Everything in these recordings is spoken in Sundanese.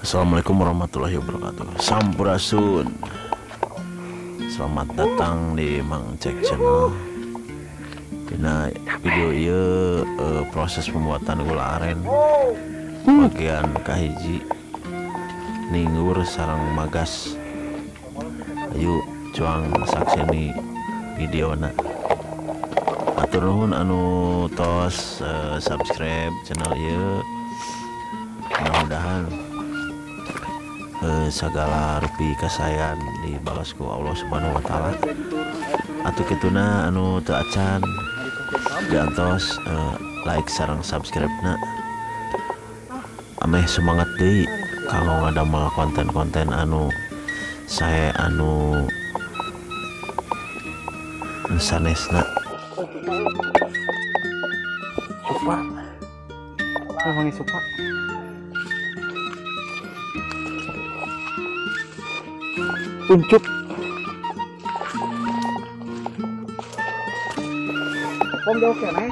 Assalamualaikum warahmatullahi wabarakatuh. Sampurasun. Selamat datang di Mang Cek Channel. Dina video ieu proses pembuatan gula aren bagian kahiji ninggur sareng magas. Ayo cuang sakseni videona. Atur nuhun anu tos subscribe channel ieu. Mudah-mudahan segala rupi kasayan dibalas ku Allah Subhanahu wa taala. Atuh kituna anu teu acan diantos like sareng subscribe na. Ameh semangat deui kanggo ngadamel konten-konten anu sae anu sanesna. Supa. Wangi supa. Uncup. Om jauh ke naik.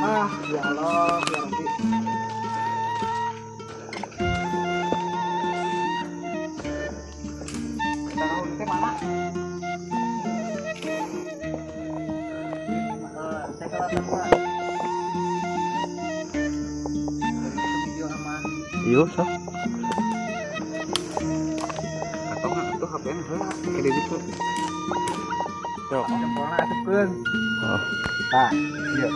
Ah, ya Allah, ya Rabbi. Tahu teh mana? Saya kalau Iyo, sok. Atau nggak tuh HP-nya heula gede gitu. Sok. Jempolna asupkeun. Oh. Tah, ieu.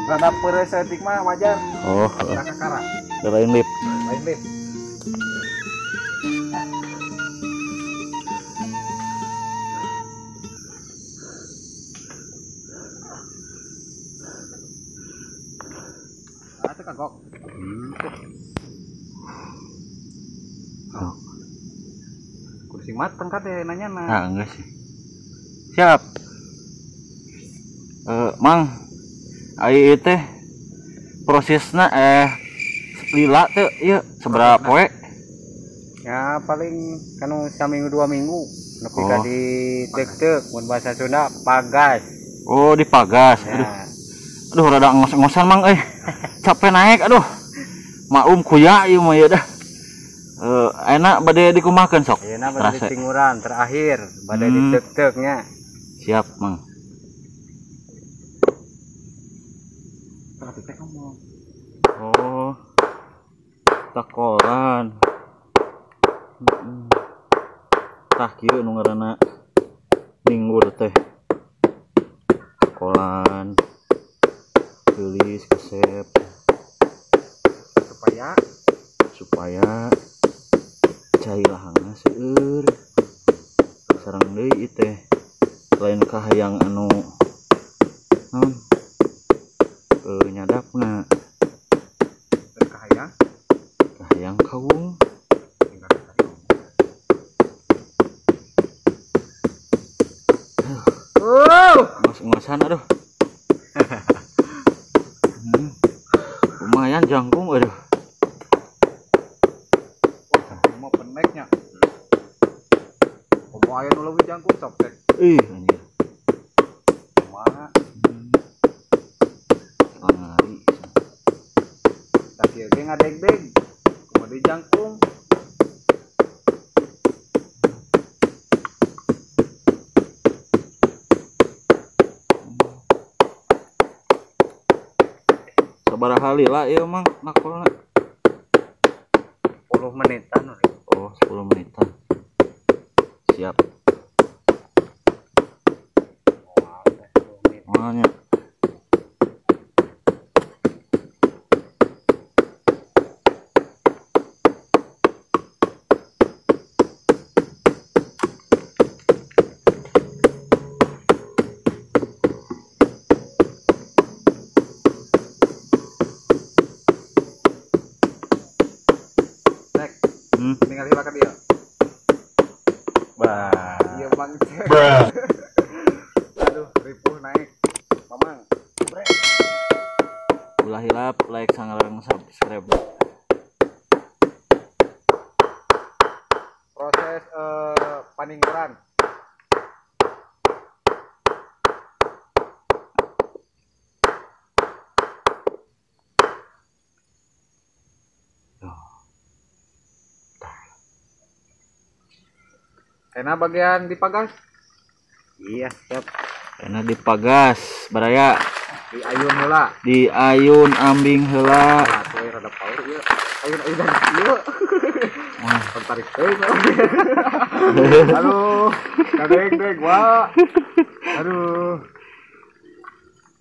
Rada peureuh saeutik mah wajar. Oh, heeh. Kakara. Lain lip. Lain lip. Kagok. Oh. Kursi mateng kan deh nanya nah. Ah, enggak sih. Siap. Mang, ai teh prosesna lila teh ieu sabaraha poe? Ya paling kanu saminggu 2 minggu nepi ka di tek-tek mun bahasa Sunda pagas. Oh, dipagas. Ya. Aduh. Aduh rada ngos-ngosan Mang euy. Capek naik aduh. Maklum kuya ieu mah ieu dah. Enak bade dikumakeun sok. Ayeuna bade ditinguran terakhir, bade ditek-tek nya. Siap, Mang. Oh. Takoran. Tah kieu nu ngaranna ninggur teh. Takolan. Tulis kesep supaya cai lahangna seueur sareng deui teh lain kahayang anu naon nyadapna kahayang kawung. Ngos-ngosan aduh. Lumayan jangkung aduh. Oh, jangkung mah peneknya. Komo aya nu leuwih jangkung sok teh. Ih, anjir. Kumaha? Langari. Tah kieu ge ngadegdeg. Komo deui jangkung. Sabaraha lila ieu Mang nakolna? 10 menitan. Oh, 10 menitan. Siap. Moalnya. Tinggal heula ka dieu. Bah. Ieu Mang Cek. Aduh, ripuh naik. Mamang. Ulah hilap like sareng subscribe. Proses paningguran. Enak bagian dipagas. Iya, siap. Enak dipagas, baraya. Diayun heula. Diayun ambing heula. Nah, tuh rada power ieu. Ayun-ayunan ieu. Wah, tertarik teuing. Aduh, kadeng-deng wah. Aduh.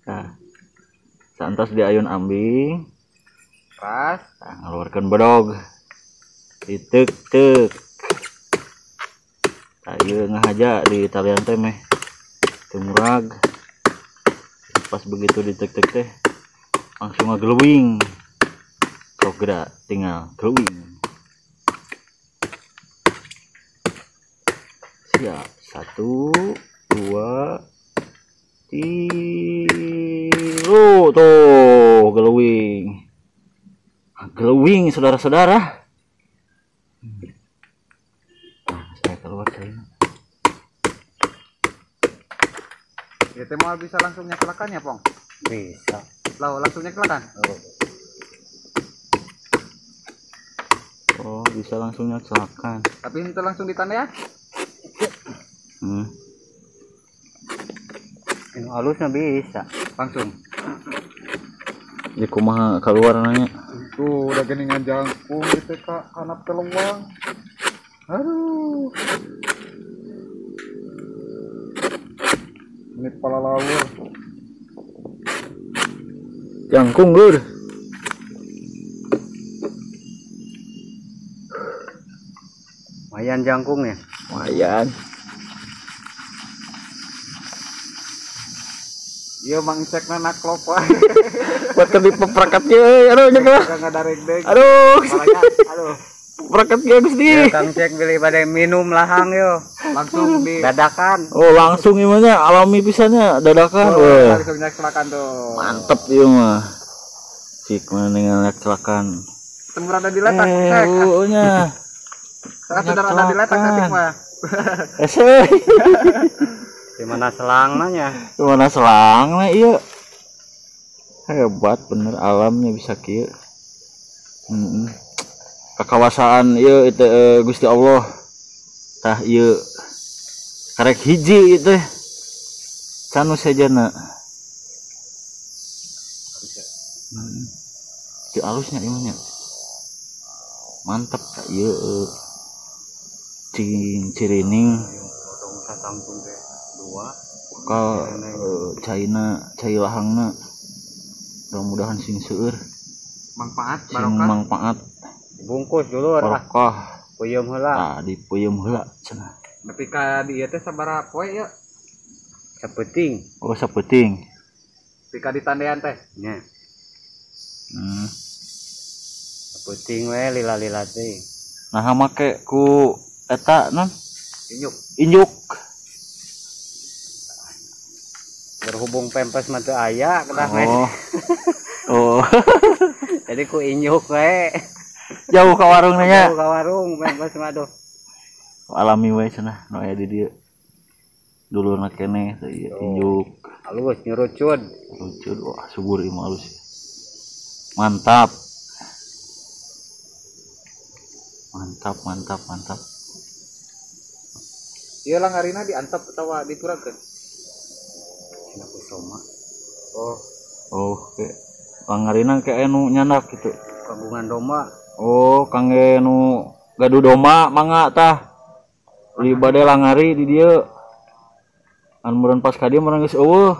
Nah. Santos diayun ambing. Pas, nah, ngeluarkan bedog. Ditek-tek. Tah ieu ngahaja di talian teh meh. Teu murag. Pas begitu ditek-tek teh langsung ngeglowing. Sok gerak tinggal glowing. Siap. 1 2 3. Tuh glowing. Glowing saudara-saudara. Nah, saya keluar saya. Ya teh mau bisa langsung nyeklakan ya, Pong? Bisa. Lah, langsung nyeklakan? Oh, bisa langsung nyeklakan. Tapi itu langsung ditanda ya? Ini halusnya bisa. Langsung. Ya kumaha keluar nanya. Tuh, udah geningan jangkung gitu Kak, hanap telewang. Aduh. Ini kepala lawur. Jangkung lur. Lumayan jangkungnya. Lumayan. Iya mang cekna naklop wae. Buat ke dipeprakat ge, aduh nyeklah. Aduh. Aduh. Perakat ge Gusti. Ya, Kang Cek beli pada minum lahang yo. Langsung di dadakan. Oh, langsung gimana? Alami pisannya dadakan. Oh, wah. Langsung nyeklakan tuh. Mantep ieu mah. Cik mana ningali nyeklakan. Temu rada diletak, cek. Heueuh nya. Sangat rada diletak cek mah. Hese. Di mana selangnya? Di mana selangnya iya. Hebat bener alamnya bisa kieu. Kakawasaan ieu itu Gusti Allah. Tah ieu karek hiji ieu teh. Can nu sejana. Di alusnya ieu nya. Mantap tah ieu cing cirining. Bakal China cai lahangna mudah-mudahan sing seueur manfaat sing manfaat bungkus dulu barokah peuyeum heula tah dipeuyeum heula cenah nepi ka dieu teh sabaraha poe ieu sapeuting oh sapeuting nepi ka ditandean teh nya sapeuting we lila-lila teh nah make ku eta non injuk injuk berhubung pempes mah teu aya kedah oh. Oh. Jadi ku injuk we. Jauh ka warung nya. Jauh ka warung pempes mah aduh. Alami we cenah nu aya di dieu. Dulurna keneh teh ieu injuk. Halus nyurucud. Nyurucud wah subur ieu mah halus. Mantap. Mantap mantap mantap. Ieu langarina diantep atawa diturakeun? Soma. Oh. Oh, ke langarina ke anu nyandak gitu. Kagungan domba. Oh, kangge nu gaduh domba mangga tah. Li bade langari di dieu. Anu meureun pas ka dieu meureun geus eueuh.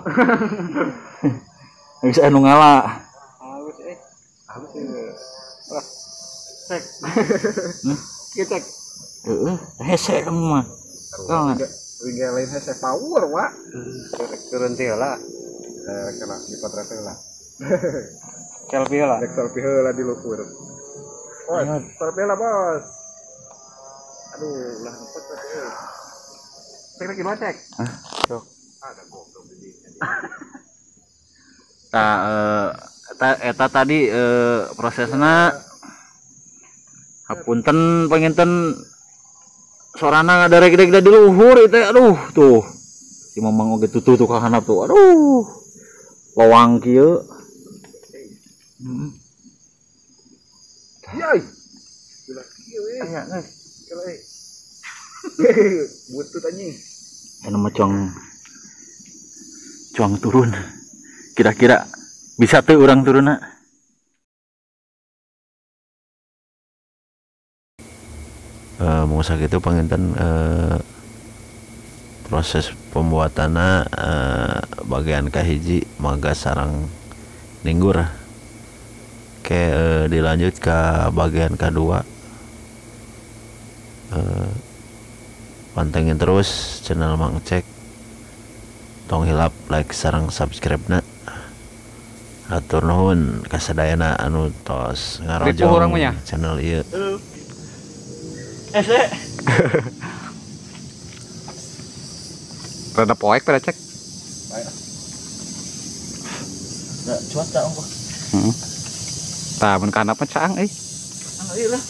Geus anu ngala. Halus eh. Halus ieu. Wah. Cek. Kieu cek. Heeh, hese kamu mah. Tong. Wingga lain hese power wa. Turun teh heula. Rek lah dipotret heula. Selfie heula. Rek selfie heula di luhur. Oh, selfie heula, Bos. Aduh, lah potret euy. Cek lagi dua cek. Hah? Sok. Ada goblok di dinya. Tah eta tadi prosesna hapunten panginten sorana ngadarek-dek di luhur itu aduh tuh si mamang oge tutuh tuh ka handap tuh aduh lowang kieu Yai. Gila kieu we. Aya geus. Gila euy. Butut anjing. Anu mah cuang turun. Kira-kira bisa tuh orang turunna. Mau sakitu panginten proses pembuatanna bagian kahiji maga sarang ninggur. Oke, dilanjut ke bagian kedua. Pantengin terus channel Mang Cek. Tong hilap like sarang subscribe na. Hatur nuhun kasadayana anu tos ngarojong channel ieu. Rada poek pada cek. Nah, cuaca ongkoh. Heeh. Tah mun kana mah caang euy. Anu ieu lah.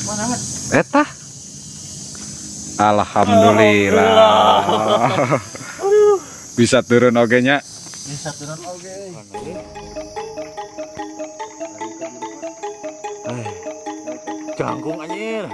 Mana Mat? Eta. Alhamdulillah. Bisa turun oge nya. Bisa turun oge. Jangkung anjir.